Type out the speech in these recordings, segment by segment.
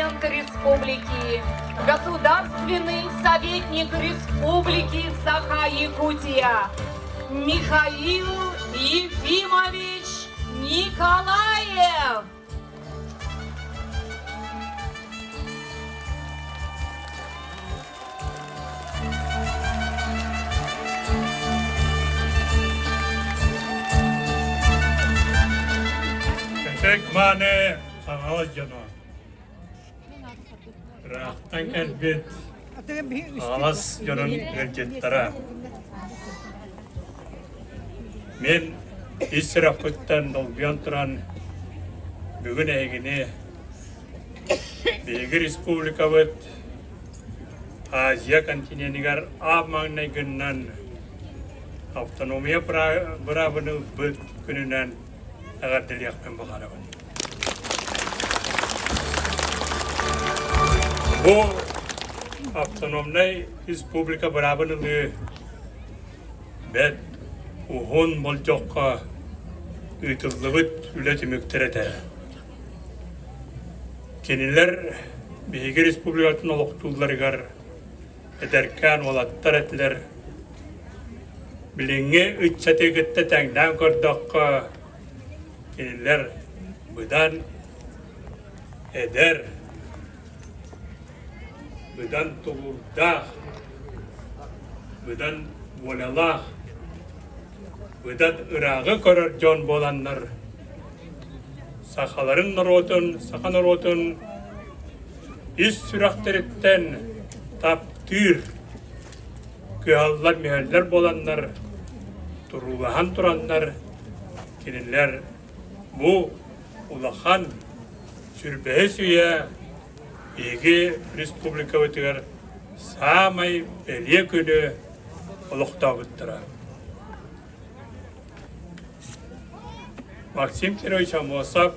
Президент Республики, Государственный советник Республики Саха-Якутия Михаил Ефимович Николаев! Ытык мааны Хаҥалас дьоно ыраахтан кэлбит Хаҥалас дьонун ыалдьыттара Мин ис сүрэхпиттэн долгуйан туран бүгүн эһигини биһиги республикабыт Азия континеныгар аан маҥнайгыннан автономия быраабын ылбыт күнүнэн эҕэрдэлиэхпин баҕарабын. Бу автономнай республика быраабын ылыы бэрт уһун болдьоххо ыытыллыбыт үлэ түмүктэрэ этэ. Кинилэр биһиги республикатын олохтуулларыгар эдэркээн уолаттар этилэр. Билиҥҥи ыччаты кытта тэҥнээн көрдөххө, кинилэр быдан эдэр, быдан тулуурдаах, быдан волялаах, быдан ырааҕы көрөр дьон буоланнар сахаларын норуотун, саха норуотун ис сүрэхтэриттэн таптыыр, кыһаллар-мүһэллэр буоланнар, туруулаһан тураннар кинилэр бу улахан сүрбэһис үйэ биһиги республикабытыгар саамай бэлиэ күнү олохтообуттара. Максим Кирович Аммосов,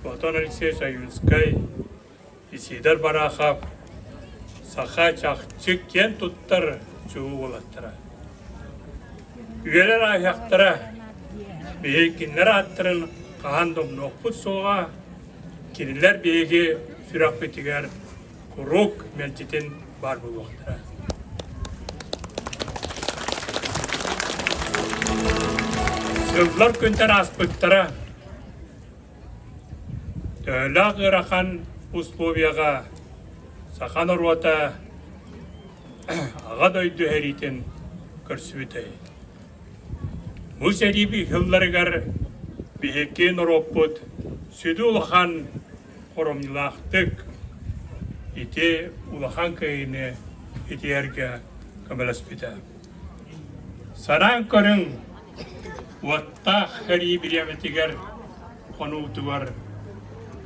Платон Алексеевич Ойунскай, Исидор Барахов саха чахчы киэн туттар чулуу уолаттара. Үйэлэр ааһыахтара, биһиги кинилэр ааттарын хаһан да умнуохпут суоҕа, кинилэр биһиги сүрэхпитигэр куруук мэлдьитин баар буолуохтара. Сыллар күнтэн ааспыттара. Төһөлөөх ыарахан условияҕа саха норуота Аҕа дойду сэриитин көрсүбүтэй. Бу сэрии сылларыгар биһиги норуоппут сүдү улахан хоромньулаахтык ити улахан кыайыыны итийэргэ көмөлөспүтэ. Санаан көрүҥ, уоттаах сэрии бириэмэтигэр хонуутугар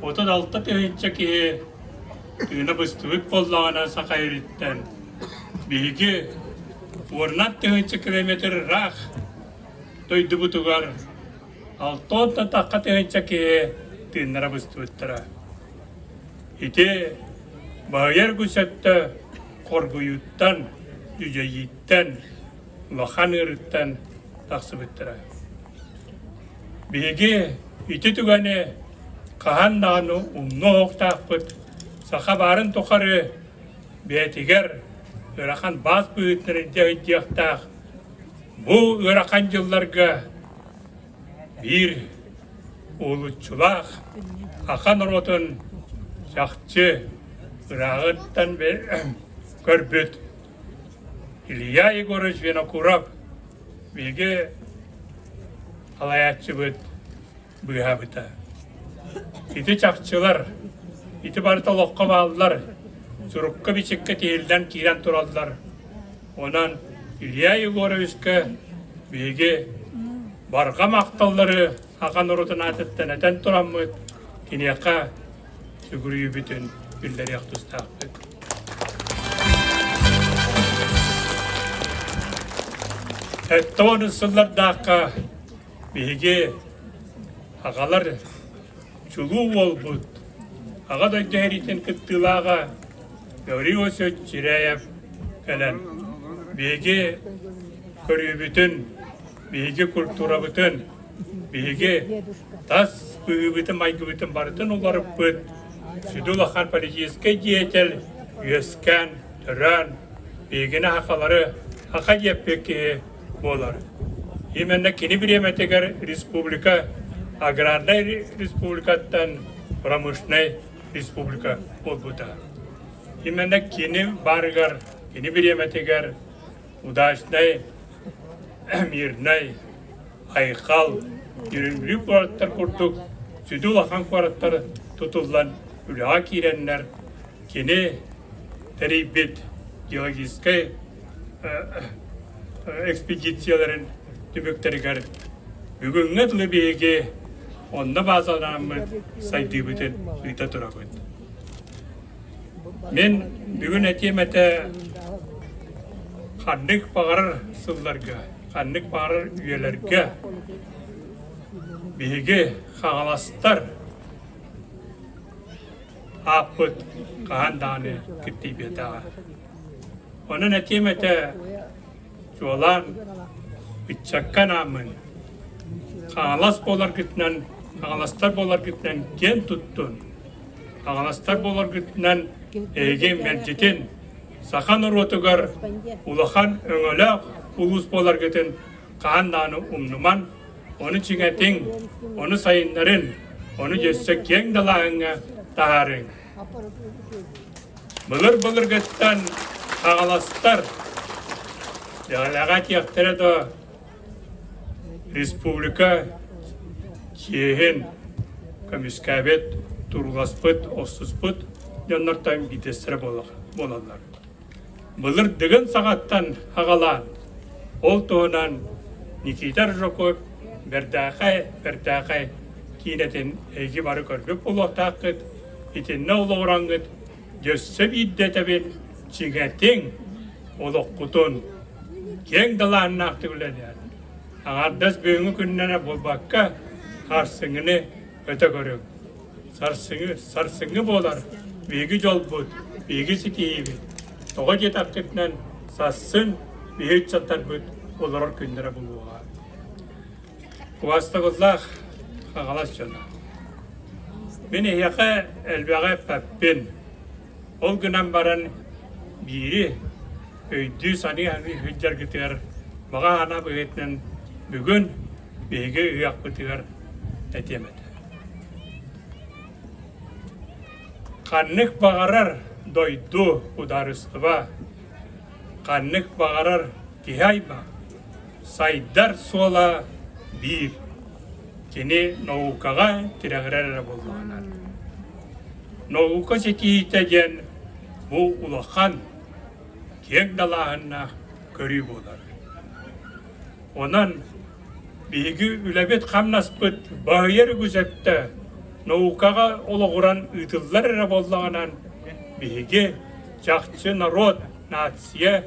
36 тыһыынча киһи тыына быстыбыт буоллаҕына Саха сириттэн биһиги уонунан тыһыынча километр ыраах дойдубутугар 60 тахха тыһыынча киһи тыыннара быстыбыттара. Ити баһыйар үгүс өттө хоргуйууттан, дьүдьэйииттэн, улахан ыарыыттан тахсыбыттара. Биһиги ити түгэни хаһан даҕаны умнуо суохтаахпыт. Саха баарын тухары бэйэтигэр ыарахан баас быһыытынан илдьэ сылдьыахтаах. Бу ыарахан дьылларга биир уһулуччулаах саха норуотун чахчы ырааҕыттан көрбүт Илья Егорович Винокуров биһиги салайааччыбыт быыһаабыта. Ити чахчылар, ити барыта олоххо бааллар, сурукка-бичиккэ тиһиллэн киирэн тураллар. Онон Илья Егоровичка биһиги барҕа махталлары аҕа норуотун аатыттан этэн тураммыт, киниэхэ сүгүрүйүүбүтүн биллэриэх тустаахпыт. Сэттэ сыллардаахха биһиги аҕалар чулуу уолбут, Аҕа дойду сэриитин кыттыылааҕа Гаврил Васильевич Чиряев кэлэн биһиги көрүүбүтүн, биһиги культурабытын, биһиги тас быһыыбытын-майгыбытын барытын уларыппыт. сүдү улахан политическай деятель үөскээн, төрөөн, биһигини сахалары саха диэппит киһи буолар. Именно кини бириэмэтигэр республика аграрнай республикаттан промышленнай республика буолбута. Именно кини барыгар, кини бириэмэтигэр Удачнай, Мирнай, Айхал, Нерюнгри куораттар курдук сүдү улахан куораттар тутуллан үлэҕэ киирэннэр, кини тэрийбит геологическай экспедицияларын түмүктэригэр бүгүҥҥэ дылы биһиги онно баазалааммыт сайдыыбытын ыыта турабыт. Мин бүгүн этиэм этэ ханнык баҕарар сылларга, ханнык баҕарар үйэлэргэ биһиги хаҥаластар ааппыт хаһан даҕаны киртийбэтэҕэ. Онон этиэм этэ чуолаан ыччакка анааммын Хаҥалас буоларгытынан, Хаҥаластар буоларгытынан киэн туттун! Хаҥаластар буоларгытынан эһиги мэлдьитин саха норуотугар улахан өҥөлөөх улуус буоларгытын хаһан даҕаны умнуман, ону чиҥэтиҥ, ону сайыннарын, ону дьөссө киэҥ далааһыҥҥа таһаарыҥ. Былыр-былыргыттан хаҥаластар дэлэҕэ этиэхтэрэ да Республика чиэһин көмүскээбит, турууласпыт, охсуспут дьоннортон биирдэстэрэ буолаллар. Былыр Дыгын саҕаттан аҕалаан, ол туһунан Никита Ржаков бэртээхэй, бэртээхэй киинэтин эһиги бары көрбүт буолуохтааххыт, итиннэ олоҕураҥҥыт дьөссө биирдэ этэбин, чиҥэтиҥ олоххутун киэҥ далааһыннаахтык үлэлээн, аҥаардас бүгүҥҥү күннэрэ буолбакка, сарсыҥҥыны өтө көрүҥ. Сарсыҥҥы, сарсыҥҥы буолар биһиги дьолбут, биһиги ситиһиибит. Тоҕо диэтэххитинэн, сарсын биһи ыччаттарбыт олорор күннэрэ буолуоҕа. Убаастабыллаах Хаҥалас дьоно! Мин эһиэхэ элбэҕи эппэппин. Ол гынан баран биири өйдүү-саныы сылдьаргытыгар баҕа санаа быһыытынан бүгүн биһиги ыһыахпытыгар этиэм этэ. Ханнык баҕарар дойду, судаарыстыба, ханнык баҕарар киһи аймах сайдар суола биир, кини наукаҕа тирэҕирэр эрэ буоллаҕына. Наука ситиһиитэ диэн бу улахан, киэҥ далааһыннаах көрүү буолар. Онон биһиги үлэбит-хамнаспыт баһыйар үгүс өттө наукаҕа олоҕуран ыытыллар эрэ буоллаҕынан, биһиги чахчы норуот, нация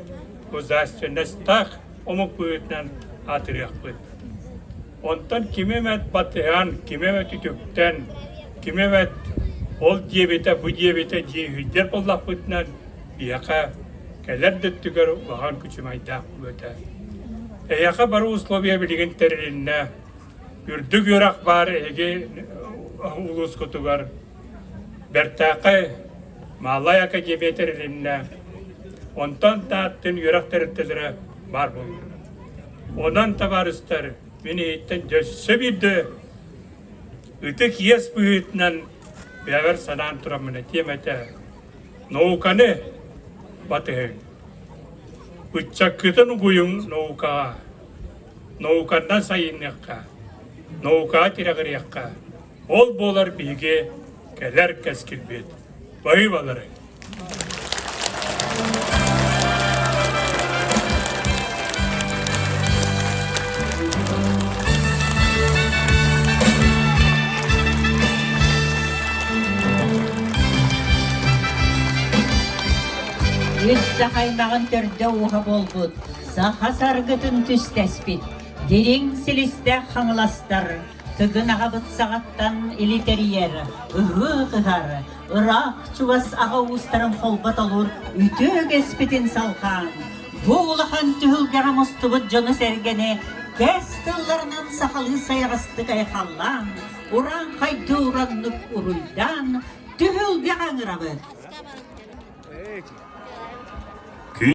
государственностаах омук быһыытынан аатырыахпыт. Онтон кими эмэ батыһан, кими эмэ үтүктэн, кими эмэ ол диэбитэ, бу диэбитэ дии буоллахпытынан, биһиэхэ кэлэр да өттүгэр улахан күчүмэйдээх буолуо этэ. Эһиэхэ бары условия билигин тэрилиннэ. Үрдүк үөрэх баар эһиги улуускутугар. Бэртээхэй Малай академия тэрилиннэ. Онтон Тааттын үөрэх тэрилтэлэрэ баар буоллулар. Онон, табаарыстар, мин иһиттэн өссө биирдэ ытык иэс быһыытынан бэйэбэр санаан тураммын этиэм этэ. Науканы батыһыҥ. Ыччаккытын угуйуҥ наукаҕа. Науканнан сайынныахха, наукаҕа тирэҕириэххэ. Ол буолар биһиги кэлэр кэскилбит. Баһыыбалары! Үс саха аймаҕын төрдө-ууһа буолбут, саха саргытын түстэспит, дириҥ силистээх хаҥаластар Тыгын аҕабыт саҕаттан илитэрийэр, ыһыах ыһар, ыраах чугас аҕа уустарын холботолуур үтүө үгэспитин салҕаан, бу улахан түһүлгэҕэ мустубут дьону-сэргэни кэс тылларынан сахалыы сайаҕастык айхаллаан, урааҥхайдыы ураннык уруйдаан, Түһүлгэҕэ ыҥырабыт.